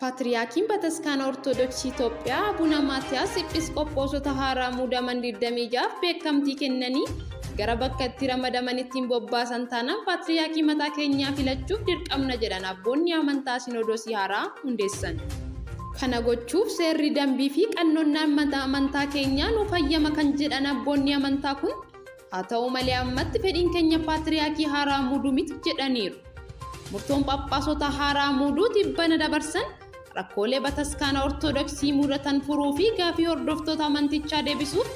Paatiriyaakiin Bataskaana Ortodoksii Itoophiyaa Abuna Maatiyaas Ephisqophoosota haaraa muudaman 26f beekamtii kennanii gara bakka itti ramadamanitti hin bobbaasan taanaan Paatiriyaakii mataa keenyaa filachuuf dirqamna jedhan abboonni amantaa Sinoodosii haaraa hundeessan. Kana gochuuf seerri dambii fi qannoonnaan amantaa keenyaa nuuf hayyama kan jedhan abboonni amantaa kun haa ta'u malee ammatti fedhiin keenya Paatiriyaakii haaraa muuduu miti jedhaniiru. Murtoon Phaaphaasota haaraa muuduu tibbana dabarsan rakkoolee bataskaana Ortodoksii mudatan furuu fi gaafii hordoftoota amantichaa deebisuuf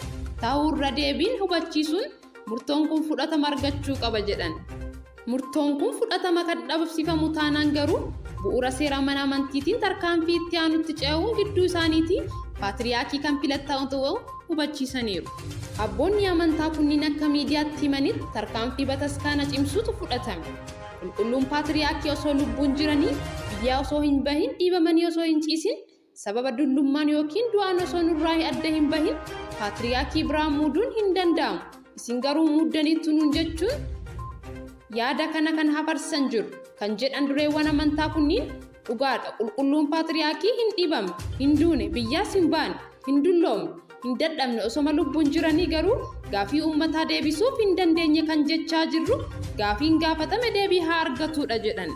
ta'uu irra deebiin hubachiisuun murtoon kun fudhatama argachuu qaba jedhan. Murtoon kun fudhatama kan dhabamsiifamu taanaan garuu bu'uura seera mana amantiitiin tarkaanfii itti aanutti ce'uun gidduu isaaniitii Paatiriyaakii kan filatamu ta'uu hubachiisaniiru. Abboonni amantaa kunniin akka miidiyaatti himanitti tarkaanfii bataskaana cimsuutu fudhatame. Qulqulluun Paatiriyaakii osoo lubbuun jiranii biyyaa osoo hin bahin dhiibamanii osoo hin ciisin sababa dullummaan yookiin du'aan osoo nurraa adda hin bahin Paatiriyaakii biraa muuduun hin danda'amu. Isin garuu muuddaniittu nuun jechuun yaada kana kan hafarsan jiru. Kan jedhan dureewwan amantaa kunniin dhugaadha. Qulqulluun Paatiriyaakii hin dhibamne, hin duune, biyyaas hin baane, hin dulloomne, hin dadhabne osoma lubbuun jiranii garuu gaafii uummataa deebisuuf hin dandeenye kan jechaa jirru gaafiin gaafatame deebii haa argatudha jedhan.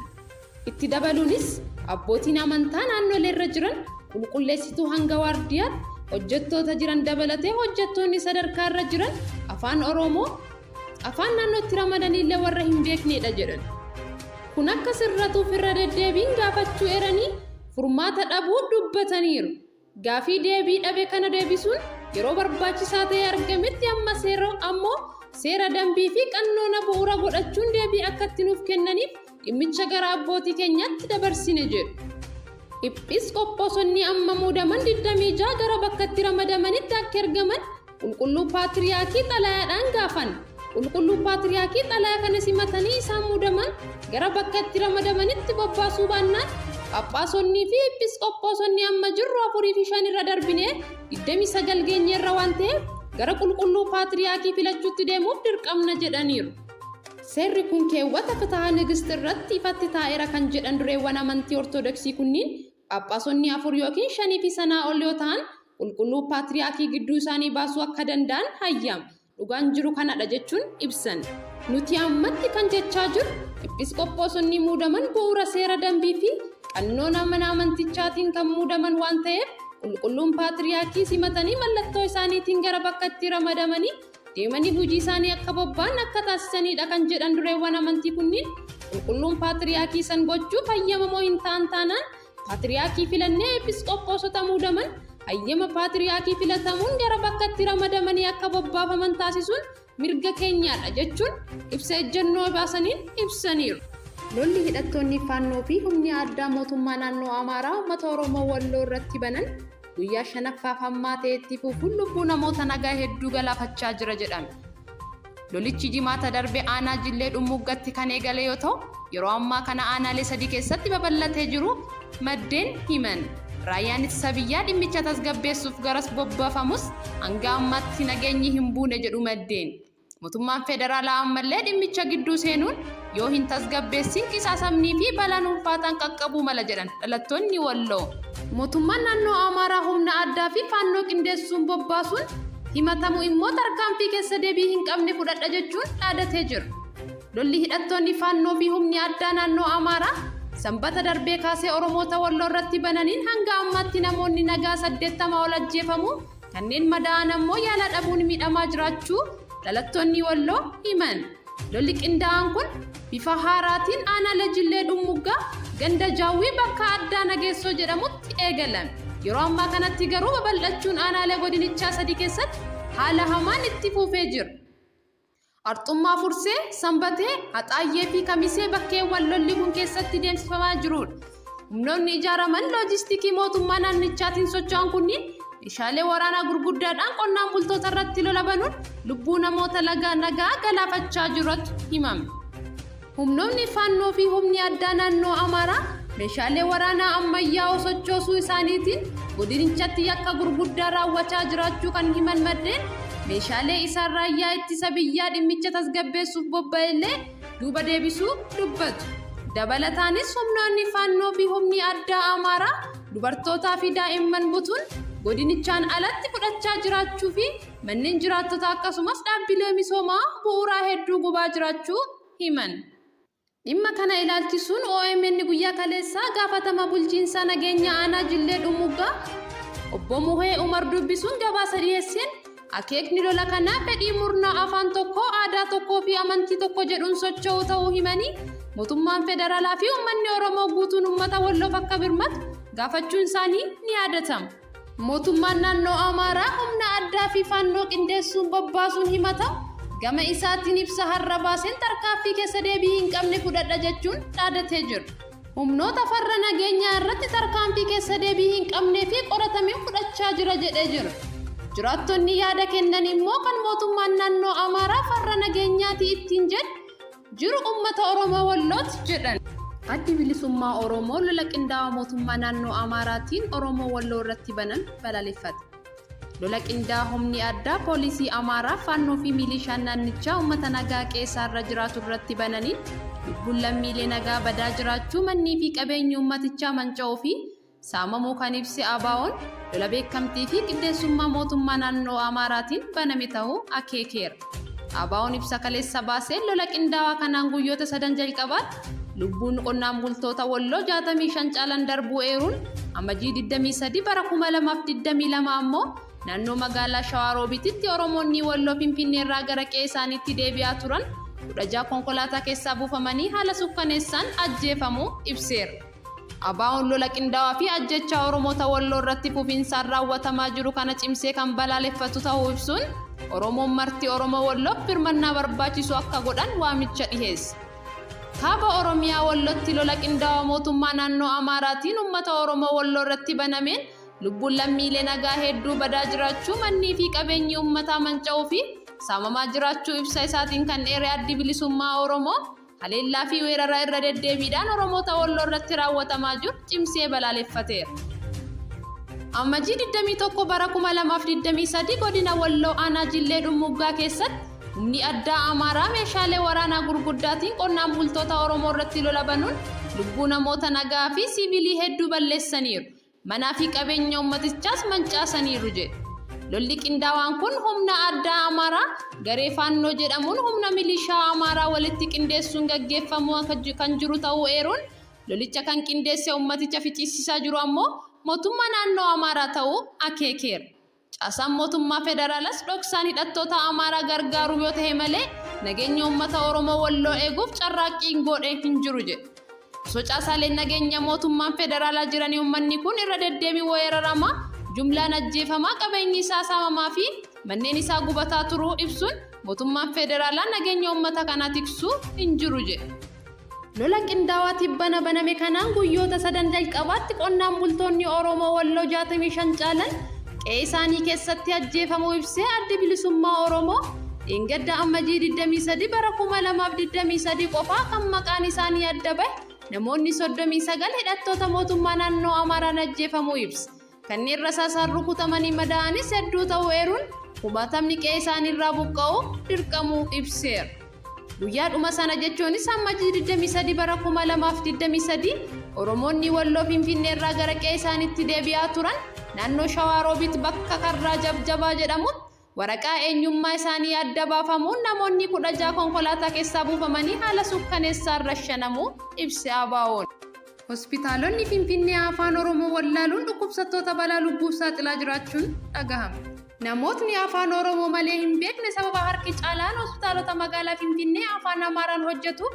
Itti dabaluunis abbootiin amantaa naannoleerra jiran qulqulleessituu hanga waardiyaatti hojjettoota jiran dabalatee hojjettoonni sadarkaa irra jiran afaan Oromoo afaan naannootti ramadaniillee warra hin beeknedha jedhan. Kun akka sirratuuf irra deddeebiin gaafachuu eeranii furmaata dhabuu dubbataniiru. Gaafii deebii dhabe kana deebisuun yeroo barbaachisaa ta'e argametti amma seera ammoo seera dambii fi qannoona bu'uura godhachuun deebii akka itti nuuf kennaniif dhimmicha gara abbootii keenyaatti dabarsine jedhu. Ephisqophoosonni amma muudaman 26 gara bakka itti ramadamanitti akka ergaman Qulqulluu Paatiriyaakii xalayaadhaan gaafan. Qulqulluu Paatiriyaakii xalayaa kana simatanii isaan muudaman gara bakka itti ramadamanitti bobbaasuu baannaan Phaaphaasonnii fi Ephisqophoosonni amma jirru 4 fi 5 irra darbinee 29 geenyeerra waan ta'eef gara Qulqulluu Paatiriyaakii filachuutti deemuuf dirqamna jedhaniiru. Seerri kun keewwata Fitaha Nigist irratti ifatti taa'eera kan jedhan dureewwan amantii Ortodoksii kunniin Phaaphaasonni 4 yookiin 5 fi sanaa ol yoo ta'an Qulqulluu Paatiriyaakii gidduu isaanii baasuu akka danda'an hayyama. Dhugaan jiru kanadha jechuun ibsan. Nuti ammatti kan jechaa jirru Ephisqophoosonni muudaman bu'uura seera dambii fi qannoona mana amantichaatiin kan muudaman waan ta'eef Qulqulluun Paatiriyaakii simatanii mallattoo isaaniitiin gara bakka itti ramadamanii deemanii hojii isaanii akka bobba'an akka taasisanidha kan jedhan dureewwan amantii kunniin Qulqulluun Paatiriyaakii san gochuuf hayyamamoo hin ta'an taanaan Paatiriyaakii filannee Ephisqophoosota muudaman hayyama Paatiriyaakii filatamuun gara bakka itti ramadamanii akka bobbaafaman taasisuun mirga keenyaadha jechuun ibsa ejjennoo baasaniin ibsaniiru. Lolli hidhattoonni Faannoo fi humni addaa mootummaa naannoo Amaaraa uummata Oromoo Walloo irratti banan guyyaa shanaffaaf hammaa ta'e itti fufuun lubbuu namoota nagaa hedduu galaafachaa jira jedhame. Lolichi Jimaata darbe aanaa Jillee Dhummuuggatti kan eegale yoo ta'u, yeroo ammaa kana aanaalee sadii keessatti babal'atee jiru maddeen himan. Raayyaan ittisa biyyaa dhimmicha tasgabbeessuuf garas bobbafamus hanga ammaatti nageenyi hin buune jedhu maddeen. Mootummaan federaalaa ammallee dhimmicha gidduu seenuun yoo hin tasgabbeessin qisaasamnii fi balaan ulfaataan qaqqabuu mala jedhan dhalattoonni Walloo. Mootummaan naannoo Amaaraa humna addaa fi Faannoo qindeessuun bobbaasuun himatamu immoo tarkaanfii keessa deebii hin qabne fudhadha jechuun dhaadatee jira. Lolli hidhattoonni Faannoo fi humni addaa naannoo Amaaraa Sanbata darbee kaasee Oromoota Walloo irratti bananiin hanga ammaatti namoonni nagaa 80 ol ajjeefamuu kanneen madaa'an ammoo yaala dhabuun miidhamaa jiraachuu dhalattoonni Walloo himan. Lolli qindaa'aan kun bifa haaraatiin aanaalee Jillee Dhummuggaa ganda Jaawwii bakka addaa Nageessoo jedhamutti eegalame. Yeroo ammaa kanatti garuu babal'achuun aanaalee godinichaa sadii keessatti haala hamaan itti fuufee jira. Arxummaa Fursee, Sanbatee, Haxaayyee fi Kamisee bakkeewwan lolli kun keessatti deemsifamaa jirudha. Humnoonni ijaaraman loojistikii mootummaa naannichaatiin socho'an kunniin meeshaalee waraanaa gurguddaadhaan qonnaan bultoota irratti lola banuun lubbuu namoota lagaa nagaa galaafachaa jiratu himame. Humnoonni Faannoo fi humni addaa naannoo Amaaraa meeshaalee waraanaa ammayyaa'oo sochoosuu isaaniitiin godinichatti yakka gurguddaa raawwachaa jiraachuu kan himan maddeen, meeshaalee isaan raayyaa ittisa biyyaa dhimmicha tasgabbeessuuf bobba'ellee duuba deebisuu dubbatu. Dabalataanis humnoonni Faannoo fi humni addaa Amaaraa dubartootaa fi daa'imman butuun godinichaan alatti fudhachaa jiraachuu fi manneen jiraattotaa akkasumas dhaabbilee misoomaa bu'uuraa hedduu gubaa jiraachuu himan. Dhimma kana ilaalchisuun OMN guyyaa kaleessaa gaafatama bulchiinsaa nageenya aanaa Jillee Dhumuggaa obbo Muhee Umar dubbisuun gabaasa dhiyeesseen akeekni lola kanaa fedhii murnaa afaan tokkoo, aadaa tokkoo fi amantii tokko jedhuun socho'u ta'uu himanii mootummaan federaalaa fi uummanni Oromoo guutuun uummata Walloof akka birmatu gaafachuun isaanii ni yaadatama. Mootummaan naannoo Amaaraa humna addaa fi faannoo qindeessuun bobbaasuun himatamu gama isaatiin ibsa har'a baaseen tarkaanfii keessa deebii hin qabne fudhadha jechuun dhaadatee jira. Humnoota farra nageenyaa irratti tarkaanfii keessa deebii hin qabnee fi qoratameen fudhachaa jira jedhee jira. Jiraattonni yaada kennan immoo kan mootummaan naannoo Amaaraa farra nageenyaati ittiin jedhu jiru uummata Oromoo Wallooti jedhan. Addi Bilisummaa Oromoo lola qindaa'aa mootummaa naannoo Amaaraatiin Oromoo Walloo irratti banan balaaleffate. Lola qindaa'aa humni addaa poolisii Amaaraa Faannoo fi milishaan naannichaa uummata nagaa qe'eesaarra jiraatu irratti bananiin lubbuun lammiilee nagaa badaa jiraachuu mannii fi qabeenyi uummatichaa manca'uu fi saamamuu kan ibse ABO'n lola beekamtii fi qindeessummaa mootummaa naannoo Amaaraatiin baname ta'uu akeekeera. ABO'n ibsa kaleessa baaseen lola qindaawaa kanaan guyyoota sadan jalqabaatti lubbuun qonnaan bultoota Walloo 65 caalan darbuu eeruun Amajjii 23 bara 2022 ammoo naannoo magaalaa Shawaa Roobiititti Oromoonni Walloo Finfinneerraa gara qe'ee isaaniitti deebi'aa turan 16 konkolaataa keessaa buufamanii haala suukkaneessaan ajjeefamuu ibseera. ABO'n lola qindaawaa fi ajjechaa Oromoota Walloo irratti fufiinsaan raawwatamaa jiru kana cimsee kan balaaleffatu ta'uu ibsuun Oromoon marti Oromoo Walloof birmannaa barbaachisu akka godhan waamicha dhiheesse. Kaaba Oromiyaa Wallootti lola qindaawaa mootummaa naannoo Amaaraatiin uummata Oromoo Walloo irratti banameen lubbuun lammiilee nagaa hedduu badaa jiraachuu mannii fi qabeenyi uummataa manca'uu fi saamamaa jiraachuu ibsa isaatiin kan dheere Addi Bilisummaa Oromoo haleellaa fi weerara irra deddeebiidhaan Oromoota Walloo irratti raawwatamaa jiru cimsee balaaleffateera. Amajjii 21 bara 2023 godina Walloo aanaa Jillee Dhummuuggaa keessatti humni addaa Amaaraa meeshaalee waraanaa gurguddaatiin qonnaan bultoota Oromoo irratti lola banuun lubbuu namoota nagaa fi siivilii hedduu balleessaniiru. Manaa fi qabeenya uummatichaas mancaasaniiru jedhe. Lolli qindaawaan kun humna addaa Amaaraa garee Faannoo jedhamuun humna milishaa Amaaraa walitti qindeessuun gaggeeffamuu kan jiru ta'uu eeruun lolicha kan qindeesse uummaticha ficcisiisaa jiru ammoo mootummaa naannoo Amaaraa ta'uu akeekeera. Caasaan mootummaa federaalas dhoksaan hidhattoota Amaaraa gargaaruu yoo ta'e malee nageenya uummata Oromoo Walloo eeguuf carraaqqiin godhe hin jiru jedhe. Osoo caasaaleen nageenya mootummaan federaalaa jiranii uummanni kun irra deddeebiin weeraramaa, jumlaan ajjeefamaa, qabeenyi isaa saamamaa fi manneen isaa gubataa turuu ibsuun mootummaan federaalaa nageenya uummata kanaa tiksuu hin jiru jedhe. Lola qindaawaa tibbana baname kanaan guyyoota sadan jalqabaatti qonnaan bultoonni Oromoo Walloo 65 caalan qe'ee isaanii keessatti ajjeefamuu ibsee Addi Bilisummaa Oromoo dheengadda Amajjii 23 bara 2023 qofaa kan maqaan isaanii adda bahe namoonni 39 hidhattoota mootummaa naannoo Amaaraan ajjeefamuu ibsa. Kanneen rasaasaan rukutamanii madaa'anis hedduu ta'uu eeruun kumaatamni qe'ee isaaniirraa buqqa'uu dirqamuu ibseera. Guyyaadhuma sana jechuunis Amajjii 23 bara 2023 Oromoonni Walloo Finfinneerraa gara qe'ee isaaniitti deebi'aa turan naannoo Shawaa Roobiit bakka Karraa Jabjabaa jedhamutti waraqaa eenyummaa isaanii adda baafamuun namoonni 16 konkolaataa keessaa buufamanii haala suukkaneessaan rashanamuu ibse ABO'n. Hospitaalonni Finfinnee Afaan Oromoo wallaaluun dhukkubsattoota balaa lubbuuf saaxilaa jiraachuun dhagahame. Namootni Afaan Oromoo malee hin beekne sababa harki caalaan hospitaalota magaalaa Finfinnee Afaan Amaaraan hojjetuuf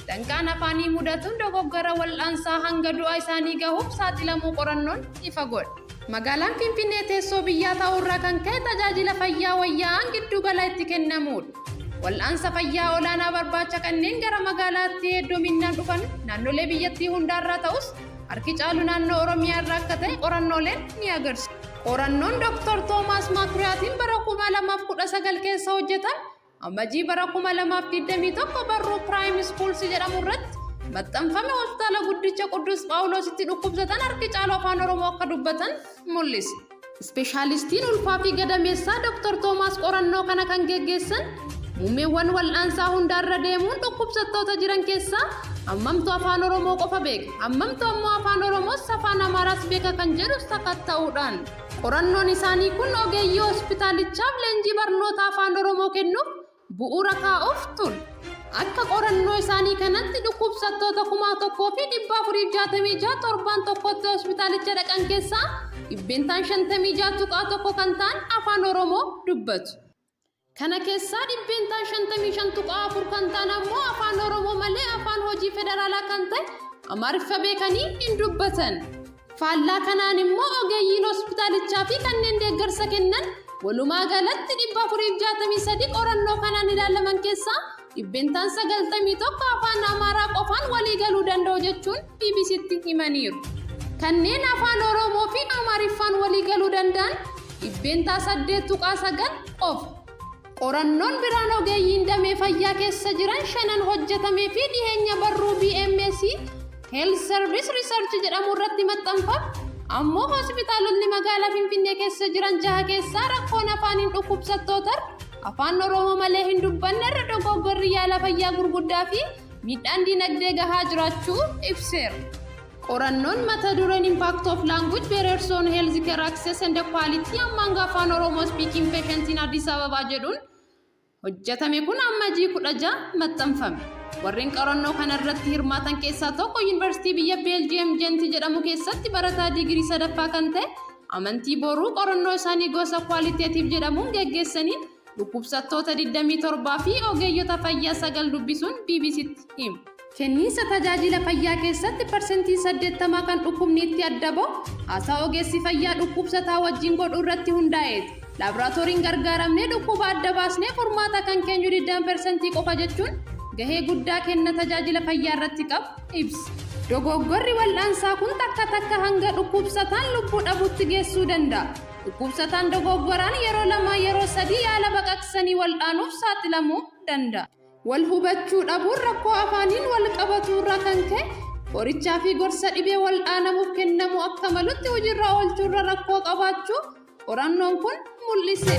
danqaan afaanii mudatuun dogoggora wal'aansaa hanga du'a isaanii gahuuf saaxilamuu qorannoon ifa godhe. Magaalaan Finfinnee teessoo biyyaa ta'uurraa kan ka'e tajaajila fayyaa wayyaa'aan giddugala itti kennamuudha. Wal'aansa fayyaa olaanaa barbaacha kanneen gara magaalaatti hedduminaan dhufan naannolee biyyattii hundaarraa ta'us harki caalu naannoo Oromiyaa irraa akka ta'e qorannooleen ni agarsiisu. Qorannoon Dr. Toomaas Maakuriyaatiin bara 2019 keessa hojjetame Amajjii bara 2021 barruu Piraayim Iskuuls jedhamu irratti maxxanfame hospitaala guddicha Quddus Phaawulositti dhukkubsatan harki caalu Afaan Oromoo akka dubbatan mul'isa. Ispeeshaalistiin ulfaa fi gadameessaa Dr. Toomaas qorannoo kana kan geggeessan muummeewwan wal'aansaa hundaarra deemuun dhukkubsattoota jiran keessaa Hammamtu Afaan Oromoo qofa beeka? Hammamtu ammoo Afaan Oromoos Afaan Amaaraas beeka kan jedhu sakatta'uudhaan. Qorannoon isaanii kun ogeeyyii hospitaalichaaf leenjii barnoota Afaan Oromoo kennuuf bu'uura kaa'uuf ture. Akka qorannoo isaanii kanatti dhukkubsattoota 1466 torbaan tokkotti hospitaalicha dhaqan keessaa dhibbeentaan 56.1 kan ta'an Afaan Oromoo dubbatu. Kana keessaa dhibbeentaan 55.4 kan ta'an ammoo Afaan Oromoo malee afaan hojii federaalaa kan ta'e Amaariffa beekanii hin dubbatan. Faallaa kanaan immoo ogeeyyiin hospitaalichaa fi kanneen deeggarsa kennan walumaa galatti 463 qorannoo kanaan ilaalaman keessaa dhibbeentaan 91 afaan Amaaraa qofaan walii galuu danda'u jechuun BBCtti himaniiru. Kanneen afaan Oromoo fi Amaariffaan walii galuu danda'an dhibbeentaa 8.9 qofa. Qorannoon biraan ogeeyyiin damee fayyaa keessa jiran shanan hojjetamee fi dhiheenya barruu BMC Health Service Research jedhamu irratti maxxanfame ammoo hospitaalonni magaalaa Finfinnee keessa jiran jaha keessaa rakkoon afaaniin dhukkubsattootarra afaan Oromoo malee hin dubbanne irra dogoggorri yaala fayyaa gurguddaa fi miidhaan dinagdee gahaa jiraachuu ibseera. Qorannoon mata dureen Impact of Language Barriers on Healthcare Access and Quality Among Afaan Oromoo Speaking Patients in Addis Ababa jedhuun hojjetame kun Amajjii 16 maxxanfame. Warreen qorannoo kana irratti hirmaatan keessaa tokko Yuunivarsiitii biyya Beeljiyeem Jenti jedhamu keessatti barataa digirii sadaffaa kan ta'e Amantii Boruu qorannoo isaanii gosa qualitative jedhamuun geggeessaniin dhukkubsattoota 27 fi ogeeyyota fayyaa 9 dubbisuun BBCtti himu. Kenniinsa tajaajila fayyaa keessatti parsentiin 80 kan dhukkubni itti adda bahu haasaa ogeessi fayyaa dhukkubsataa wajjin godhu irratti hundaa'eeti. Laaboraatooriin gargaaramnee dhukkuba adda baasnee furmaata kan keenyu 20 persentii qofa jechuun gahee guddaa kenna tajaajila fayyaa irratti qabu ibsa. Dogoggorri wal'aansaa kun takka takka hanga dhukkubsataan lubbuu dhabuutti geessuu danda'a. Dhukkubsataan dogoggoraan yeroo lama yeroo sadii yaala baqaqsanii wal'aanuuf saaxilamuu danda'a. Wal hubachuu dhabuun rakkoo afaaniin wal qabatu irraa kan ka'e qorichaa fi gorsa dhibee wal'aanamuuf kennamu akka malutti hojiirra oolchuurra rakkoo qabaachuu qorannoon kun mul'ise.